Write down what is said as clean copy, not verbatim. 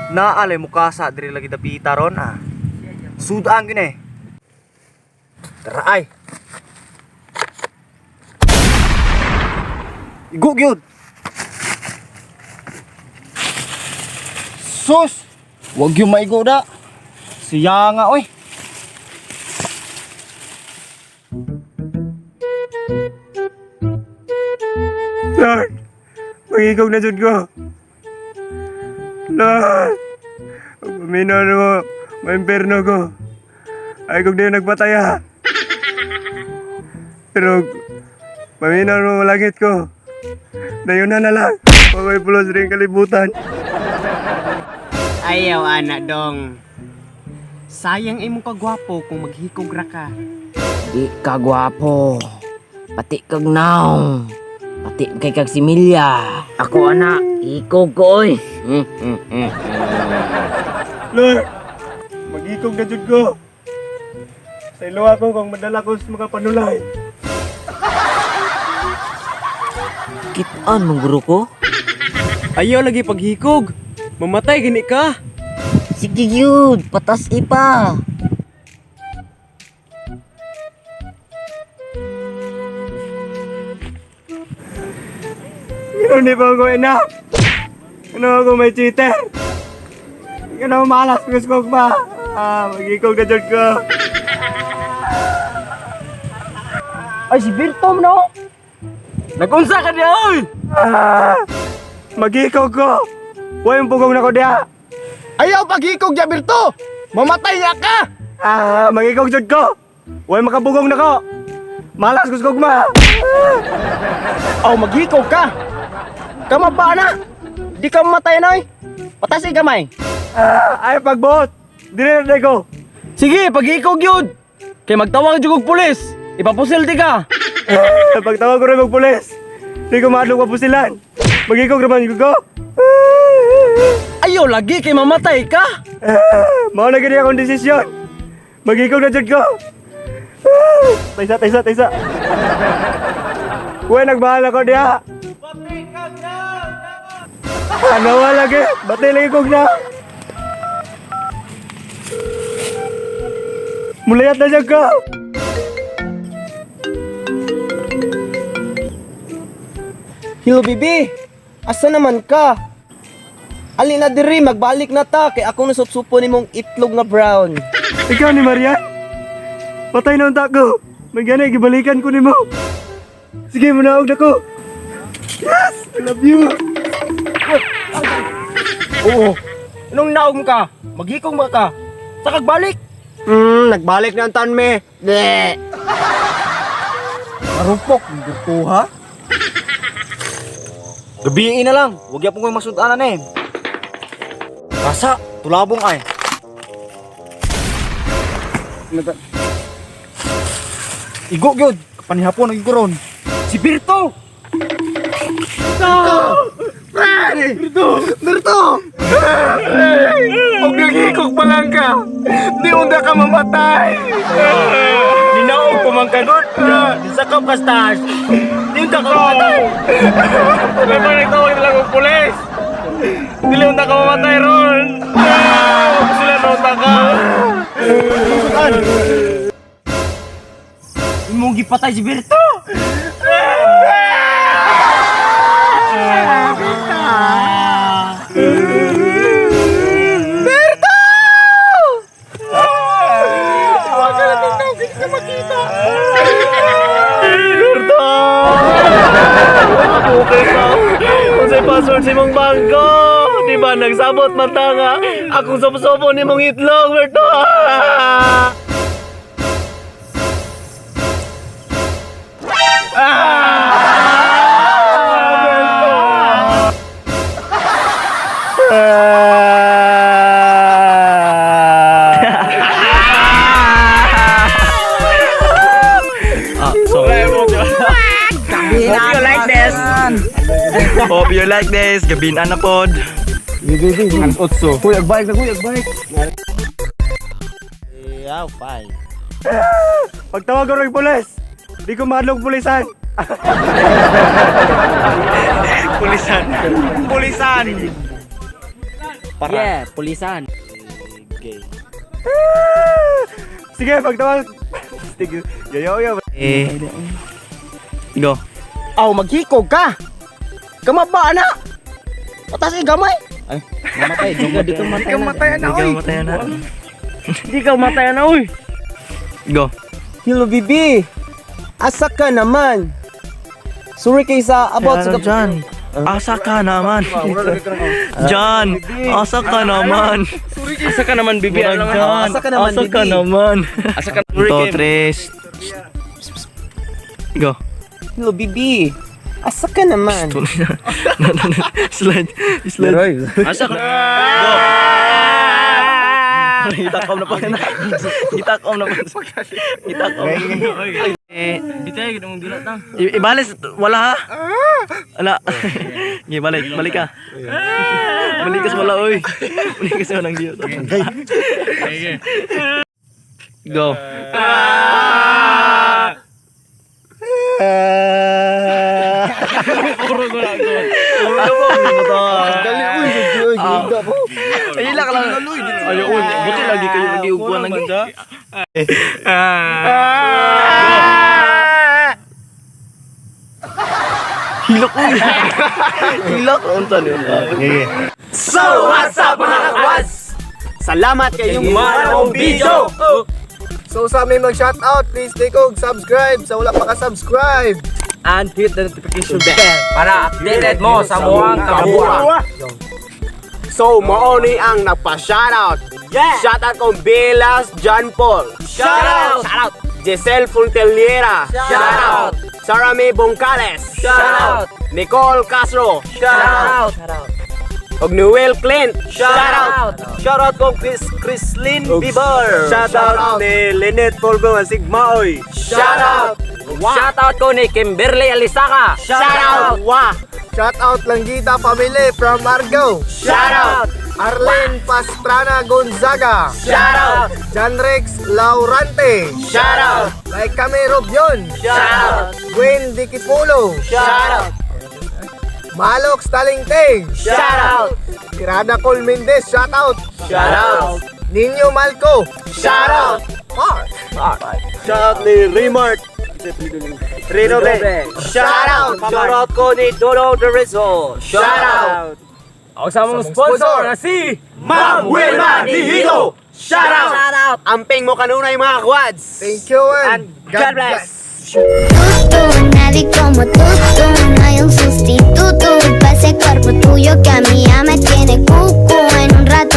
Naalay mo kasa diri lagi dapita ron ah. Sudaan gyud eh. Tara ay. Igo gyud. Sus! Wag yung maigo da. Siya nga oy. Lord, magigog na jud ko. Lord, paminaw na mo, maimperno ko. Ay kung di nagpataya. Pero, paminaw mo malangit ko. Dayon na na lang. Pagay pulos rin kalibutan. Ayaw, ana dong. Sayang imong kagwapo kung maghikog ra ka. Di ka gwapo. Pati kag naong. Pati kay kag similya. Ako ana, ikog ko oy. Lord, magikog na jud ko. Sa ilo ako kung madala ko sa mga panulay. Kitaan mong guro ko. Ayaw lagi paghikog. Mamatay gani ka. Sige yun, patas ipa. Ganun di ba ako enough? Ano ako may cheater? Ano malas gusto ko ba? Ah, magikog na jud ko. Ay, si Birtom no. Nagunsa ka niya, oy! Ah, magikog ko. Huwag yung pugong na ko diha. Ayaw paghikog ya Berto! Mamatay na ka! Ah, magikog jud ko. Huwag makabugong na ko. Malas gusto ko ma. Aw maghikog ka! Kama ba na? Di ka mamatay na eh. Patasi gamay. Ah, ay pagbuot. Dili na ko. Sige, paghikog yun! Kay magtawag jud og pulis. Ipapusil di ka. Ah, pagtawag ko rin og pulis. Di ko maadlok papusilan. Magikog raman ko. Ayaw lagi kay mamatay ka. Ah, mao na gini akong desisyon. Magikog na jud ko. Ah, taysa, taysa, taysa. Uy, nagbahala ko diha. Ano wala lagi? Bati lagi kog na. Mulayat na siya ko. Hello bibi. Asa naman ka? Ali na diri, magbalik na ta kay ako nasupsupo nimong itlog nga brown. Ikaw ni Marian? Patay na unta ko. Magana, gibalikan ko nimo. Sige, munaog na ko. Yes! I love you! Oo. Anong naog ka? Maghikog ba ka? Sa kagbalik? Nagbalik na ang tanme. Bleh. Marupok, Berto ha. Gabiin na lang, wag yapon ko'y masudanan eh. Kasa, tulabong ay. Igo gyud, panihapon ang ron. Si Birto! Berto! Og naghikog pa lang ka. Di unda ka mamatay. Ninaog ko man kagod. Sakop ka stars. Di unta ka mamatay. Pero nagtawag nila og pulis. Dili unta ka mamatay ron. Ah, sila na unta ka. Imong gipatay si Berto. Okay ka. Unsay password sa imong bangko? Di ba nagsabot man ta nga akong sobo-sobo nimong itlog, Berto. Hope you like this. Hope you like this. Gabin na pod. Uy, agbike na, uy, agbike. Pagtawag ko rin pulis. Di ko maadlok pulisan. Pulisan. Pulisan. Para. Yeah, pulisan. Sige, pagtawag. Sige, yayo yayo. Eh. Go. Aw, maghikog ka. Kamaba na. Patas eh, gamay. Mamatay, jogo di ka matay na. Matay na, oy. Matay na. Di ka matay na, uy. Go. Hello, bibi. Asa ka naman? Sorry kay sa about sa Jan. Asa ka naman. Jan, asa ka naman. Asa ka naman, bibi? Ano lang? Jan, Asa ka naman, asa ka bibi? naman. Asa ka? Two, tres. Go. Hello, bibi. Asa ka naman? Tuloy na. Slide. Slide. Asa ka? Itakom na pa. Itakom na pa. Itakom. Eh, Di tayo, ginamong dilat na. Ibalis, wala ha? Wala. Sige, balik, balik ka. Balik ka sa wala, oy. Balik ka sa walang Diyos. Go. Dali, uy, uy, uy, Ay, lang lang. Ay, uy, buti lagi kayo lagi uguan lagi. Hilok uy. Hilok unta niyo. So, what's up, mga kakwas? Salamat kayong mga video! So sa may mag-shoutout, please like og subscribe sa wala pa ka-subscribe. And hit the notification bell. Para updated mo sa buwang kabuha. So, mao ni ang nagpa-shoutout. Yeah! Shoutout kong Belas John Paul. Shoutout! Shoutout! Giselle Fonteliera. Shoutout! Sarah May Bongcales. Shoutout! Nicole Castro. Shoutout! Og Noel Clint. Shoutout! Shoutout kong Chris Chrislyn Bieber. Shoutout ni Lynette Polgo Sigmaoy. Shoutout! Shoutout ko ni Kimberly Alisaka. Shoutout! Wa! Shoutout Langgita Family from Argo. Shoutout! Arlene Pastrana Gonzaga. Shoutout! John Rex Laurante. Shoutout! Like kami Robion. Shoutout! Gwen Dikipulo. Shoutout! Malok Stalingting. Shoutout! Tirada Col Mendez. Shoutout. Shoutout! Nino Malco. Shoutout! Park. Shoutout ni Remart. Rinobe. Shoutout! Shoutout ko ni Dodo Dorizo. Shoutout! Ako sa mong sponsor na si Ma'am Wilma Dihigo! Shoutout! Shoutout! Amping mo kanunay, mga kwads! Thank you and God bless! Tú, nadie como tú, tú, no hay un sustituto.